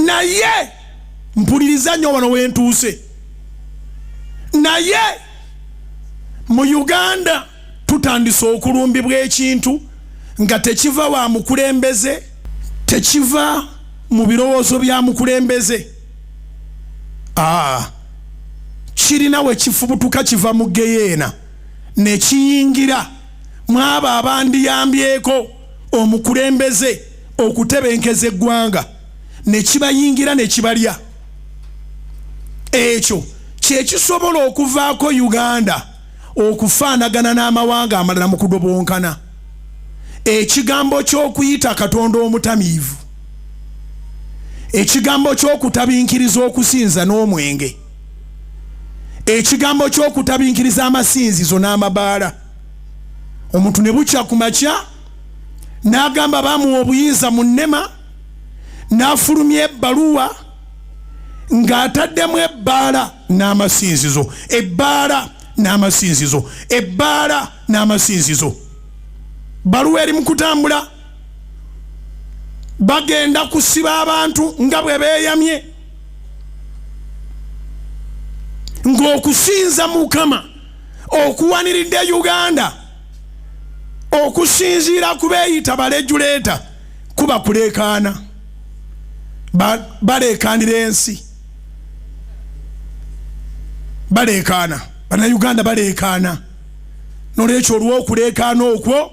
Naye mpuliriza nnyo wano wentuuse. Naye mu Uganda tutandise okulumbibwa ekintu nga tekiva wa mukulembeze, tekiva mu birowoozo bya mukulembeze. Kirina we kifubutuka, kiva mu geyeena ne kiyingira mu abo abandiyambyeko omukulembeze okutebenkeza eggwanga, ne kibayingira ne kibalya. Ekyo kyekisobola okuvaako Uganda okufaanagana n'amawanga amalala mu kudobonkana. Ekigambo ky'okuyita Katonda omutamiivu, ekigambo ky'okutabinkiriza okusinza n'omwenge, ekigambo ky'okutabinkiriza amasinzizo n'amabaala. Omuntu ne bukya ku makya n'agamba bamuwa obuyinza mu nnema, n'afulumya ebbaluwa ng'ataddemu ebbaala n'amasinzizo, ebbaala n'amasinzizo, ebbaala n'amasinzizo. Baluwa eri mu kutambula, bagenda kusiba abantu nga bwe beeyamye ng'okusinza Mukama okuwaniridde Uganda okusinziira ku beeyita balejuleeta kuba kuleekaana, baleekaanira ensi, baleekaana Bannayuganda baleekaana. Nolwekyo olw'okuleekaana okwo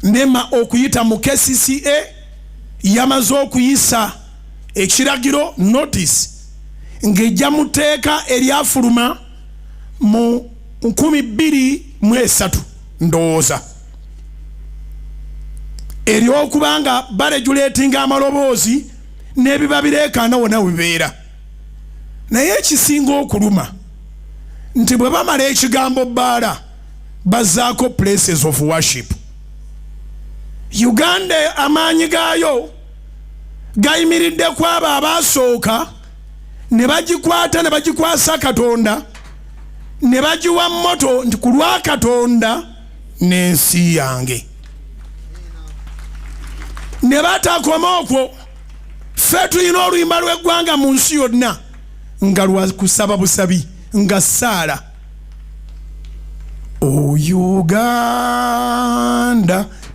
NEMA okuyita mu KCCA yamaze okuyisa ekiragiro notice ng'ejja mu tteeka eryafuluma mu 2003 ndowooza ery'okuba nga bareguletinga amaloboozi n'ebiba bireekaana wonna we bibeera. Naye ekisinga okuluma nti bwe bamala ekigambo bbaala bazzaako places of worship. Uganda amaanyi gaayo gayimiridde ku abo abaasooka ne bagikwata ne bagikwasa Katonda ne bagiwa motto nti ku lwa Katonda n'ensi yange, ne batakoma okwo. Ffe tulina oluyimba lw'eggwanga mu nsi yonna nga lwa kusaba busabi, nga ssaala. O Uganda,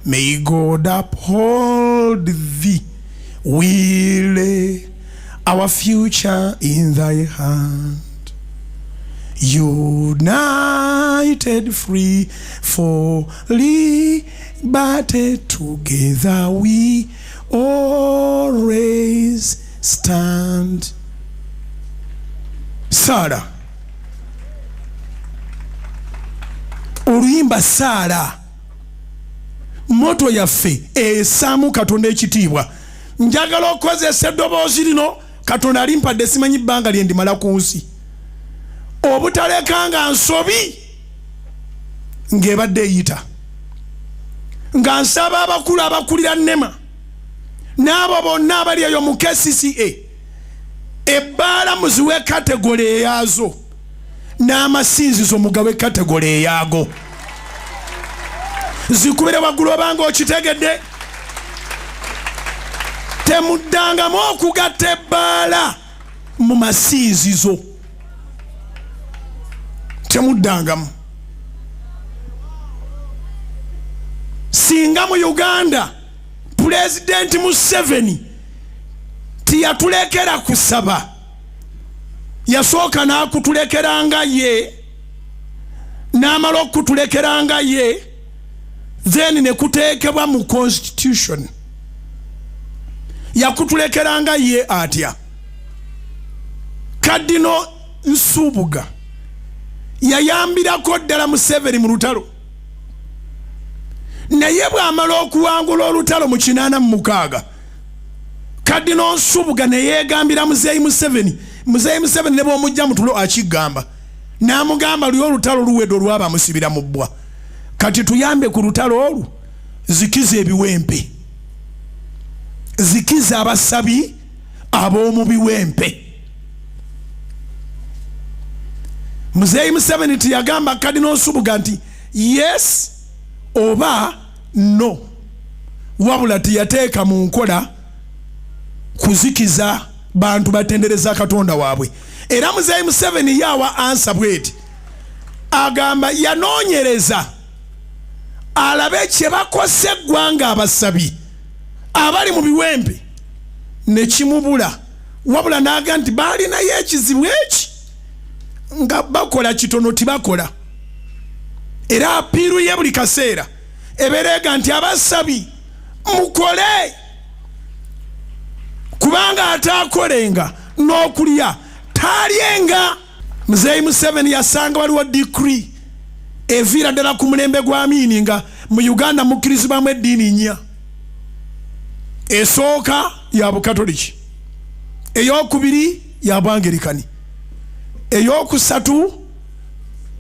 may God uphold thee, we lay our future in thy hand. United, free for liberty, together we always stand. Sara, oluyimba Saala, motto yaffe esaamu Katonda ekitiibwa. Njagala okukozesa eddoboozi lino Katonda alimpadde, simanyi bbanga lye ndimala ku nsi, obutalekanga nsobi ng'ebadde eyita, nga nsaba abakulu abakulira NEMA n'abo bonna abali eyo mu KCCA, ebbaala muziwe category eyaazo n'amasinzizo mugawe category eyaago. Zikubire waggulu obanga okitegedde. Temuddangamu okugatta ebbaala mu masinzizo, temuddangamu. Singa mu Uganda Pulezidenti Museveni tiyatulekera kusaba, yasooka n'akutulekera ye, n'amala okutulekera ye, then ne kuteekebwa mu constitution. Yakutulekera ye atya? Kadino Nsubuga yayambirako ddala Museveni mu lutalo, naye bw'amala okuwangula olutalo mu 86, Kadino Nsubuga ne yeegambira Muzeeyi Museveni. Muzeeyi Museveni ne bw'omujja mu tulo akigamba, n'amugamba luli olutalo luwedde olwaba musibira mu bbwa, kati tuyambe ku lutalo olwo, zikiza ebiwempe, zikiza abasabi ab'omu biwempe. Muzeeyi Museveni tiyagamba Kadino Nsubuga nti yes oba no, wabula tiyateeka mu nkola. Kuzikiza bantu batendereza Katonda waabwe. Era Muzeeyi Museveni yawa ansa bweti, agamba yanoonyereza alabe kye bakoze eggwanga abasabi abali mu biwempe ne kimubula, wabula n'aga nti baalinayo ekizibu eki nga bakola kitono tibakola. Era apiiru ye buli kaseera ebereega nti abasabi mukole, kubanga ataakolenga n'okulya taalyenga. Muzeeyi Museveni yasanga waliwo decree eviira ddala ku mulembe gwa Amiini nga mu Uganda mukkirizibwamu eddiini nnya. Esooka ya Bukatoliki, eyokubiri ya Bwangerikani, eyokusatu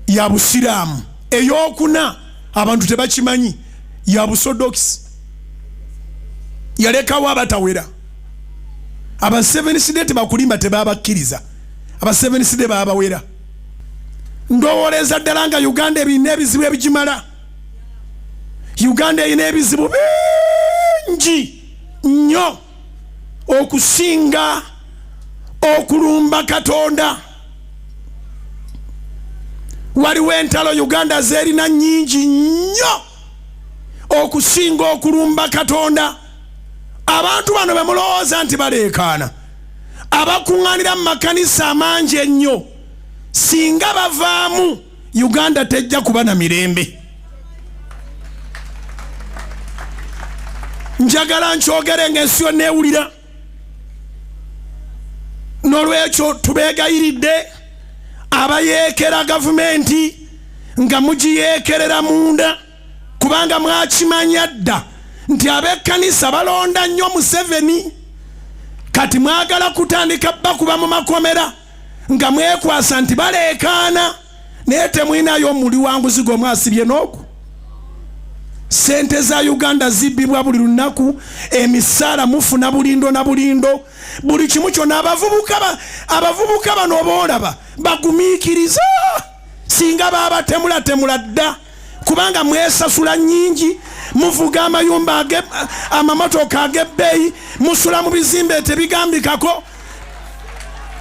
ya Busiraamu, eyokuna abantu tebakimanyi ya Busodokisi. Yalekawo abatawera. Aba Seventh Day tebakulimba, tebabakkiriza. Aba Seventh Day babawera. Ndowoleza ddala nga Uganda erina ebizibu ebigimala. Uganda erina ebizibu bingi nnyo okusinga okulumba Katonda. Waliwo entalo Uganda zerina nnyingi nnyo okusinga okulumba Katonda. Abantu bano bemulowooza nti baleekaana, abakuŋŋaanira mu makanisa amangi ennyo, singa bavaamu Uganda tejja kuba na mirembe. Njagala nkyogere ng'ensi yonna ewulira. N'olwekyo tubeegayiridde abayeekera gavumenti nga mugiyeekerera munda, kubanga mwakimanya dda nti ab'ekkanisa balonda nnyo Museveni. Kati mwagala kutandika bakuba mu makomera nga mwekwasa nti baleekaana, naye temulinayo omuli wanguzi gwe mwasibye n'oku. Sente za Uganda zibbibwa buli lunaku, emisaala mufuna bulindo na bulindo, buli kimu kyonna. Abavubuka bano oboolaba bagumiikiriza, singa babatemulatemula dda, kubanga mwesasula nnyingi, muvuga amayumba amamotoka ag'ebbeeyi, musula mu bizimbe tebigambikako.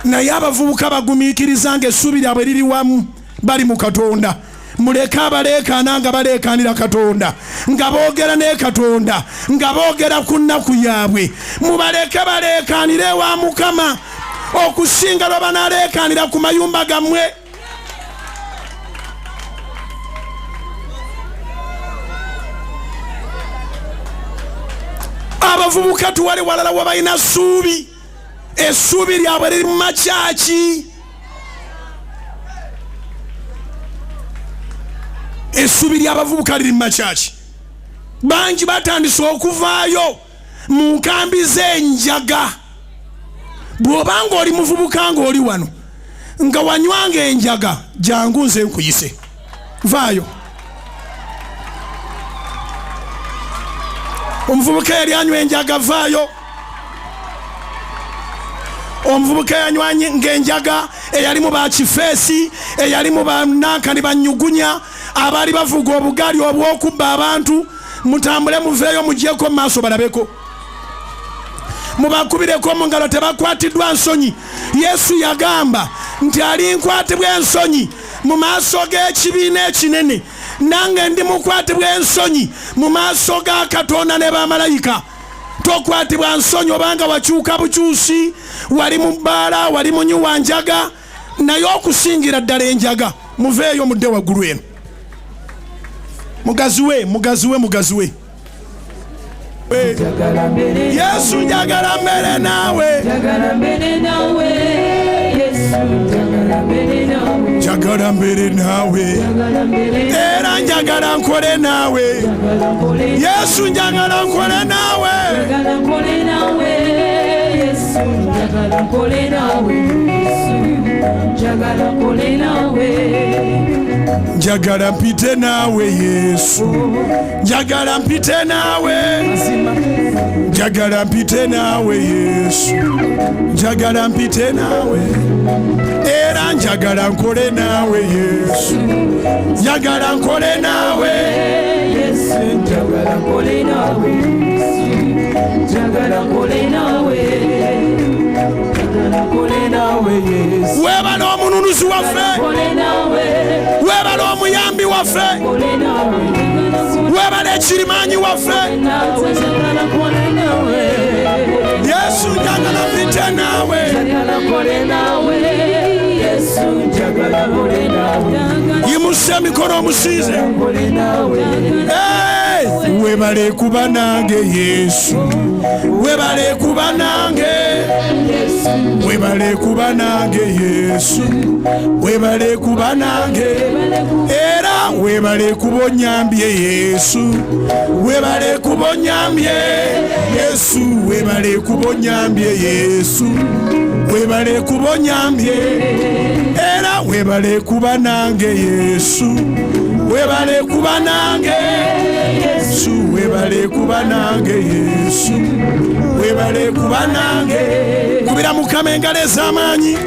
Naye abavubuka bagumiikiriza nga essuubi lyabwe liri wamu, bali mu Katonda. Muleke abaleekaana nga baleekaanira Katonda, nga boogera ne Katonda, nga boogera ku nnaku yaabwe. Mubaleke baleekaanire ewa Mukama okusinga lwe banaleekaanira ku mayumba gammwe. Abavubuka tuwale walala wabalina ssuubi, essuubi lyabwe liri mu makyaki. Essuubi ly'abavubuka liri mu makyaki. Bangi batandise okuvaayo mu nkambi z'enjaga. Bw'oba ng'oli muvubuka ng'oli wano nga wanywanga enjaga, jangu nze nkuyise, vaayo. Omuvubuka yali anywa enjaga, vaayo. Omuvubuka yanywa ng'enjaga eyali mu bakifeesi, eyali mu banankani banyugunya abaali bavuga obugaali obw'okubba abantu, mutambule muveeyo mugyeko mu maaso balabeko, mubakubireko mu ngalo, tebakwatiddwa nsonyi. Yesu yagamba nti alinkwatibwa ensonyi mu maaso g'ekibiina ekinene, nange ndi mukwatibwa ensonyi mu maaso ga Katonda ne bamalayika. Tokwatibwa nsonyi obanga wakyuka bukyusi, wali mu bbaala, wali munywa njaga, naye okusingira ddala enjaga. Muveeyo mudde waggulu eno, mugaziwe, mugaziwe, mugaziwe. Yesu njagala mbere naawe, njagala mbere naawe, era njagala nkole naawe. Yesu njagala nkole naawe, njagala mpite naawe. Yesu njagala mpite naawe, njagala mpite naawe. Yesu njagala mpite naawe, era njagala nkole naawe. Yesu njagala nkole naawe. Yesu njagala nkole naawe, njagala nkole naawe. Omulamuzi waffe, webale omuyambi waffe, webale ekirimaanyi waffe. Yesu njagala mpite naawe. Yimusa emikono omusinze. Webale kuba nange Yesu, webale kuba nange, webale kuba nange Yesu, webale kuba nange, era webale kuba onyambye Yesu, webale kuba onyambye Yesu, webale kuba onyambye Yesu, webale kuba onyambye, era webale kuba nange Yesu, webale kuba nange Yesu, webale kuba nange Yesu, webale kuba nange. Kubira Mukama engalo ez'amaanyi,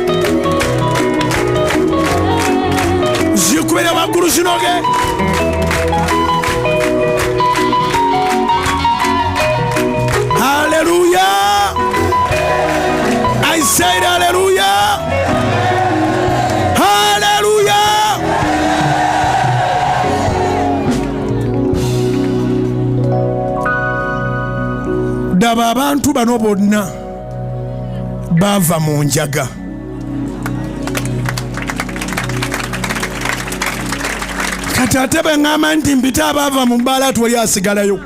zikubire waggulu zinoge. Haleluya! I said hallelujah! Hallelujah! Daba abantu bano bonna baava mu njaga. Kati ate bwe ŋŋamba nti mpite abaava mu bbaala, twali asigalayo.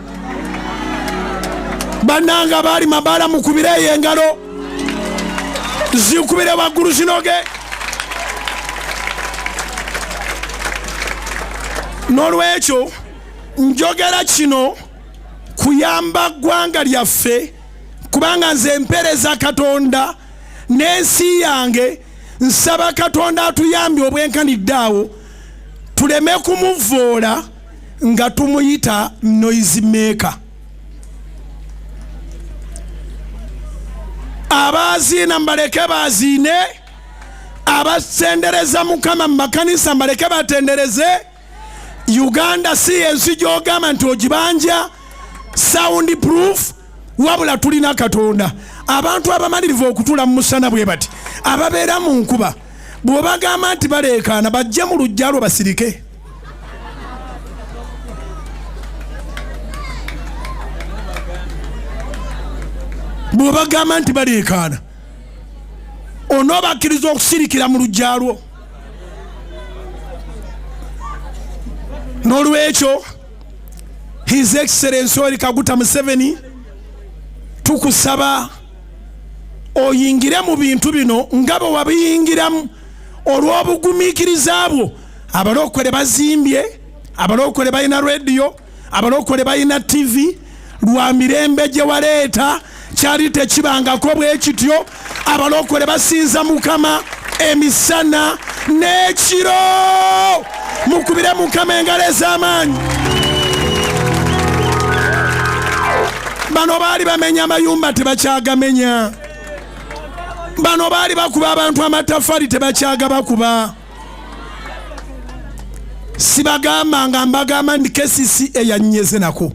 Bannanga baali mabaala, mukubireeyo engalo, zikubire waggulu zinoge. N'olwekyo njogera kino kuyamba ggwanga lyaffe, kubanga nze mpereza Katonda n'ensi yange. Nsaba Katonda atuyambye obwenkanidde awo tuleme kumuvoola nga tumuyita noise maker. Abaziina mbaleke baziine, abatendereza Mukama mu makanisa mbaleke batendereze. Uganda si ensi gy'ogamba nti ogibanja sound proof, wabula tulina Katonda. Abantu abamalirivu okutuula mu musana bwe bati, ababeera mu nkuba, bw'obagamba nti baleekaana, bajje mu luggya lwo basirike. Bw'obagamba nti baleekaana, onoobakkiriza okusirikira mu luggya lwo? N'olwekyo His Excellence Yoweri Kaguta Museveni, tukusaba oyingire mu bintu bino nga bwe wabiyingiramu olw'obugumiikiriza bwo. Abalokole bazimbye, abalokole balina rediyo, abalokole balina TV lwa mirembe gye waleeta, kyali tekibangako bwe kityo. Abalokole basinza Mukama emisana n'ekiro. Mukubire Mukama engalo ez'amaanyi. Bano baali bamenya amayumba, tebakyagamenya. Bano baali bakuba abantu amatafali, tebakyagabakuba. Sibagamba nga mbagamba nti KCC eyanyeze nako,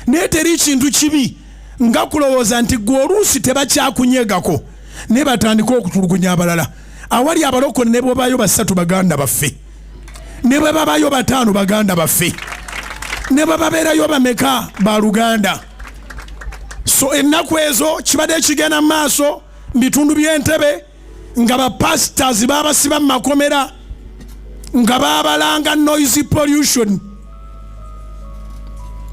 naye teri kintu kibi nga kulowooza nti gwe oluusi tebakyakunyegako, naye batandika okutulugunya abalala. Awali abalokole ne bwebayo 3 baganda baffe, ne bwe babayo 5 baganda baffe, ne bwe babeerayo bameka baluganda. So ennaku ezo kibadde kigenda mu maaso mu bitundu by'Entebe nga bapastors babasiba mu makomera nga babalanga noise pollution.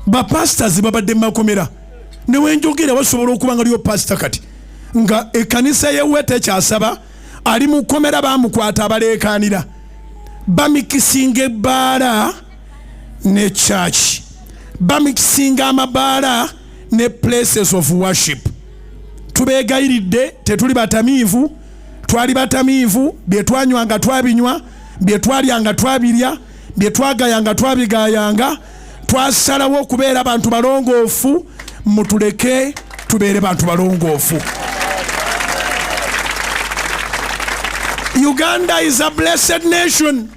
Bapastors babadde mu makomera, newenjogera basobola okuba nga liyo pastor kati nga ekkanisa yewe tekyasaba, ali mu kkomera, bamukwata abaleekaanira, bamikisinga ebbaala ne church, bamikisinga amabaala ne places of worship. Tubeegayiridde, tetuli batamiivu, twali batamiivu, bye twanywanga twabinywa, bye twalyanga twabirya, bye twagayanga twabigayanga. Twasalawo okubeera bantu balongoofu, mutuleke tubeere bantu balongoofu. Uganda is a blessed nation,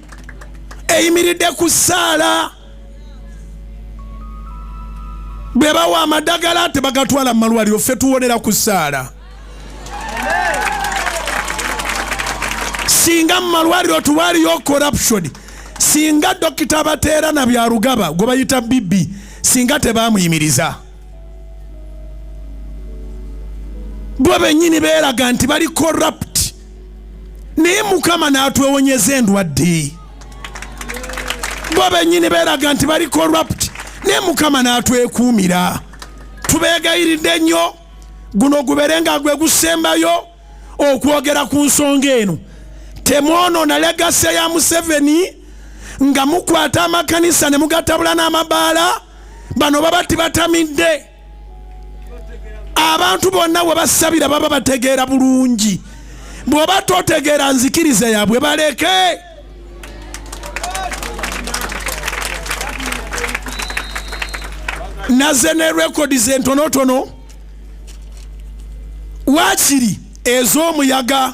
eyimiridde ku ssaala. Bwe bawa amadagala tebagatwala mu malwaliro, ffe tuwonera ku ssaala. Singa mu malwaliro tuwaliyo corruption, singa Dokita Bateera na Byarugaba gwe bayita Bibi singa tebamuyimiriza. Bo bennyini beeraga nti bali corrupt, naye Mukama n'atwewonyeza endwadde. Bo bennyini beeraga nti bali corrupt, naye Mukama n'atwekuumira. Tubeegayiridde nnyo, guno gubeere nga gwe gusembayo okwogera ku nsonga eno. Temwonoona legacy ya Museveni nga mukwata amakanisa ne mugatabula n'amabaala. Bano baba tibatamidde. Abantu bonna we basabira baba bategeera bulungi. Bw'oba totegeera nzikiriza yaabwe, baleke. Naze ne records entonotono waakiri ez'omuyaga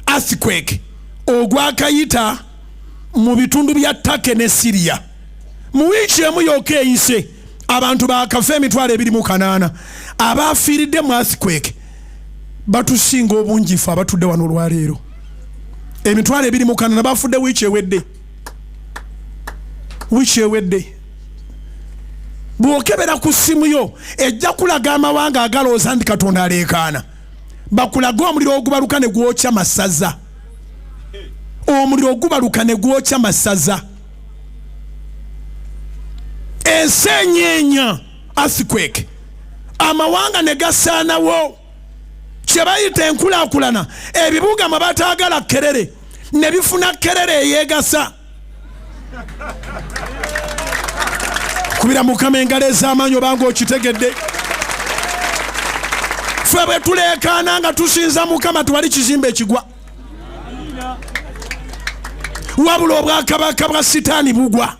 earthquake ogwakayita mu bitundu bya Turkey ne Syria. Mu wiiki emu yokka eyise, abantu bakafa 280,000. Abafiiridde mu earthquake batusinga obungi ffe abatudde wano olwaleero. 28,000 bafudde wiiki ewedde, wiiki ewedde. Bw'okebera ku ssimu yo, ejja kulaga amawanga agalowooza nti Katonda aleekaana, bakulaga omuliro ogubaluka ne gwokya masaza, omuliro ogubaluka ne gwokya masaza, ensi enyeenya, earthquake, amawanga ne gasaanawo. Kye bayita enkulaakulana, ebibuga mwe bataagala kerere ne bifuna kerere eyeegasa. Kubira Mukama engalo ez'amaanyi obanga okitegedde. Ffe bwe tuleekaana nga tusinza Mukama, tewali kizimbe ekigwa, wabula obwakabaka bwa Sitaani bugwa.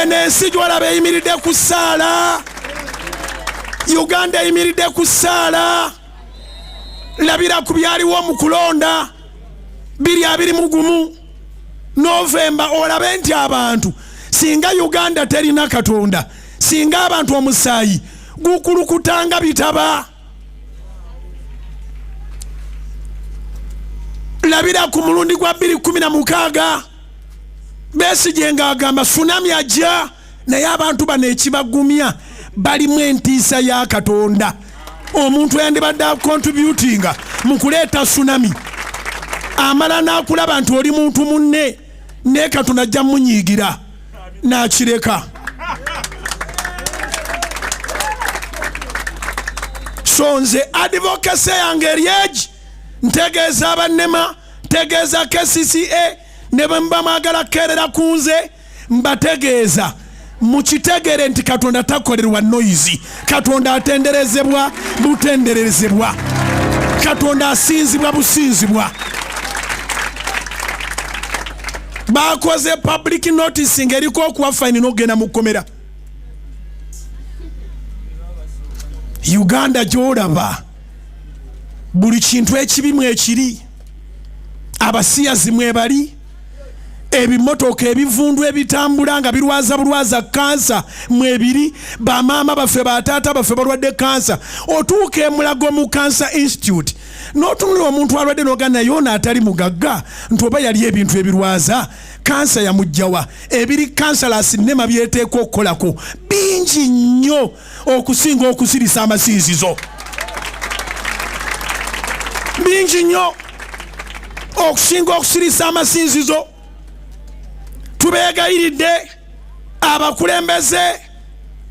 Eno ensi gyolaba eyimiridde ku ssaala. Uganda eyimiridde ku ssaala. Labira ku byaliwo mu kulonda 2021 Novemba, olabe nti abantu, singa Uganda terina Katonda, singa abantu omusaayi gukulukutanga bitaba. Labira ku mulundi gwa 2016, Besigye ng'agamba tsunami ajja, naye abantu bano ekibagumya balimu entiisa ya Katonda. Omuntu yandibadde acontributinga mu kuleeta tsunami, amala n'akulaba nti oli muntu munne, naye Katonda ajja munyiigira n'akireka. So nze advocacy yange eri egi: ntegeeza abannema, ntegeeza KCCA, ne bwe muba mwagala kukeerera ku nze, mbategeeza mukitegere nti Katonda takolerwa noise. Katonda atenderezebwa butenderezebwa, Katonda asinzibwa businzibwa. Bakoze public notice ng'eriko okuwa fine n'okugenda mu kkomera. Uganda gy'olaba, buli kintu ekibi mwekiri, abasiyazi mwebali, ebimotoka ebivundu ebitambula nga birwaza bulwaza kansa mwebiri, bamaama baffe, bataata baffe balwadde kansa. Otuuka emulago mu Cancer Institute n'otunula omuntu alwadde noga, naye ono atali mugagga nti oba yali ebintu ebirwaza kansa yamugjawa? Ebiri cancerous nema byeteekwa okukolako bingi nnyo okusinga okusirisa amasinzizo, bingi nnyo okusinga okusirisa amasinzizo. Tubeegayiridde abakulembeze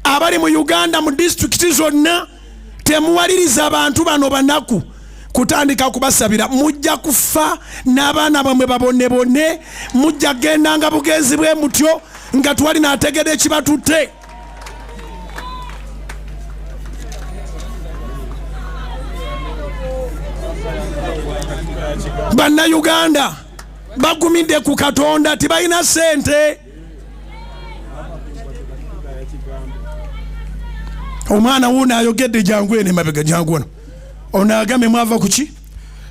abali mu Uganda mu disitulikiti zonna, temuwaliriza abantu bano banaku kutandika kubasabira. Mujja kufa n'abaana bamwe babonebone. Mujja kugendanga bugenzi bwe mutyo nga twali naategedde ekibatutte. Bannayuganda bagumidde ku Katonda, tebalina sente. Omwana wuuno ayogedde, jangu eno emabega, jangu ono. Ono agambye mwava ku ki?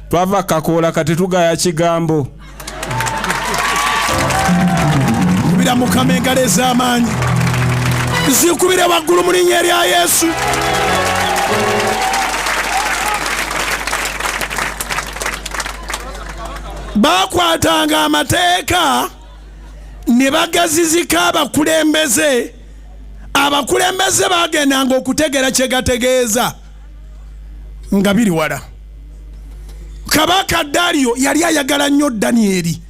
Twava Kakoola, kati tugaya kigambo. Kubira Mukama engalo ez'amaanyi, zikubire waggulu mu linnya erya Yesu. Bakwatanga amateeka ne bagazizika abakulembeze. Abakulembeze bagendanga okutegeera kye gategeeza nga biri wala. Kabaka Daliyo yali ayagala nnyo Danyeri,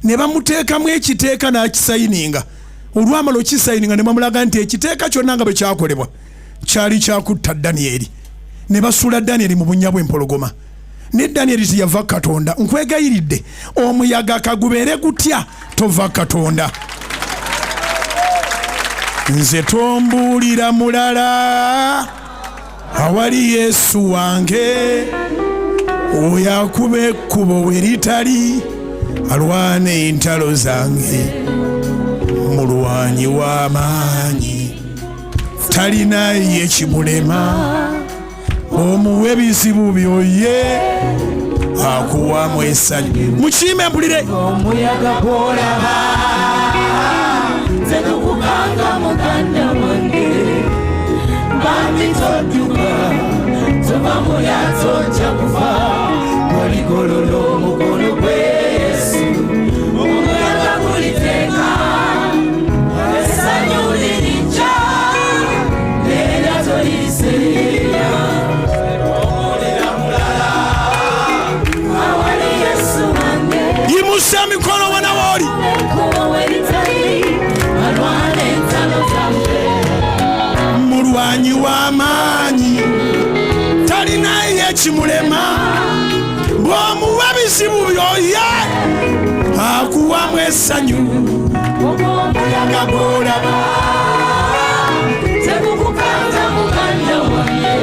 ne bamuteekamu ekiteeka n'akisayininga. Olwamala okisayininga ne bamulaga nti ekiteeka kyonna nga bwe kyakolebwa kyali kyakutta Danyeri, ne basuula Danyeri mu bunnya bw'empologoma. Ne Danyeri teyava Katonda. Nkwegayiridde, omuyaga kagubeere gutya, tova Katonda. Nze tombuulira mulala awali Yesu wange, oyo akuba ekkubo we litali, alwana entalo zange, mulwanyi w'amaanyi, talina ye kimulema. Omuwa ebizibu byoye akuwamu essanyu. Mukiime mpulire. Omuyaga gwolaba tegukukanga muganda wange, bambi todduka, tova mu lyato ojja kufa, oligolola omukono gwe Yesu, omuyaga guliteeka, essanyu lirijja, n'eryato liriseeya. Awali Yesu wange, Yimusa emikono wona wooli. Ekkubo we litali, alwana entalo zaffe. Mulwanyi w'amaanyi, talina ye kimulema. Bw'omuwa bizibu byoye akuwamu essanyu. Omuyaga gwolaba tegukukanga muganda wange,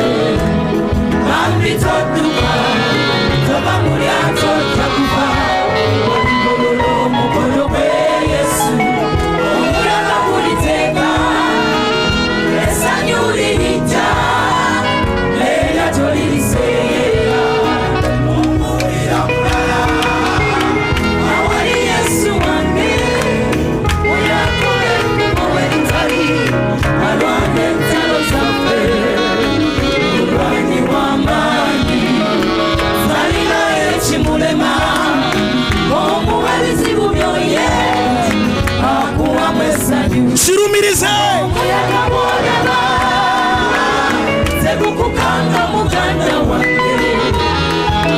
bambi todduka, tova mu lyato ojja kufa, oligolola omukono gwe Yesu, omuyaga guliteeka, essanyu lirijja, n'eryato liriseeyeeya. Awali Yesu wange, oyakola ekkubo we litali, alwana entalo zaffe, mulwanyi w'amaanyi, talina ekimulema, omuwa ebizibu byoye akuwamu essanyu. Kirumirize. Omuyaga bw'olaba tegukukanga muganda wange,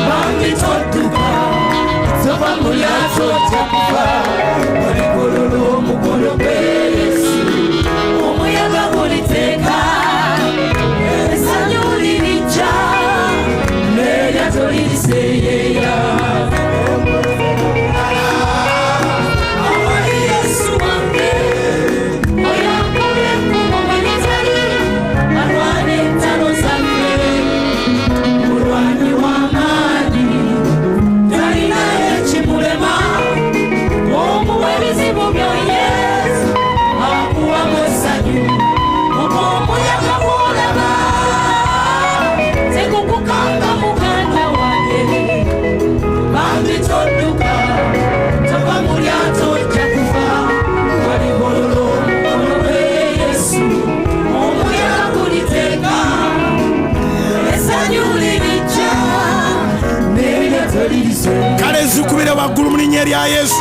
bambi todduka, tova mu lyato ojja kufa, oligolola omukono gwe Yesu, omuyaga guliteeka, essanyu lirijja, n'eryato liriseeyeeya. Awali Yesu wange, oyakola ekkubo we litali, alwana entalo zaffe, mulwanyi w'amaanyi, talina ekimulema, omuwa ebizibu byoye akuwamu essanyu. Omuyaga gwolaba tegukukanga muganda wange, bambi todduka, tova mu lyato ojja kufa, waligolola omukono gwe Yesu, omuyaga guliteeka, essanyu lirijja, n'eryato liriseeyeeya. Kale zikubire waggulu mu linnya erya Yesu.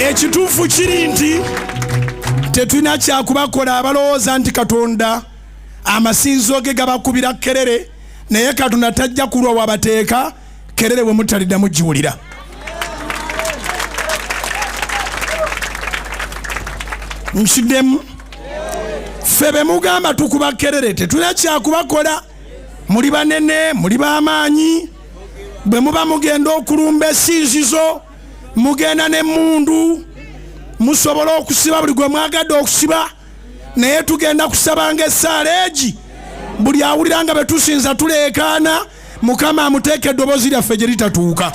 Ekituufu kiri nti tetulina kyakubakola. Abalowooza nti Katonda amasinzo ge gabakubira kerere, naye Katonda tajja kulwa wabateeka kerere bwe mutaliddamu giwulira. Nkiddemu, ffe be mugamba tukuba kerere tetulina kyakubakola. Muli banene, muli b'amaanyi. Bwe muba mugenda okulumba essinzizo, mugenda n'emmundu, musobola okusiba buli gwe mwagadde okusiba, naye tugenda kusabanga essaala egi. Buli awulira nga bwe tusinza tuleekaana, Mukama amuteeka eddoboozi lyaffe gye litatuuka.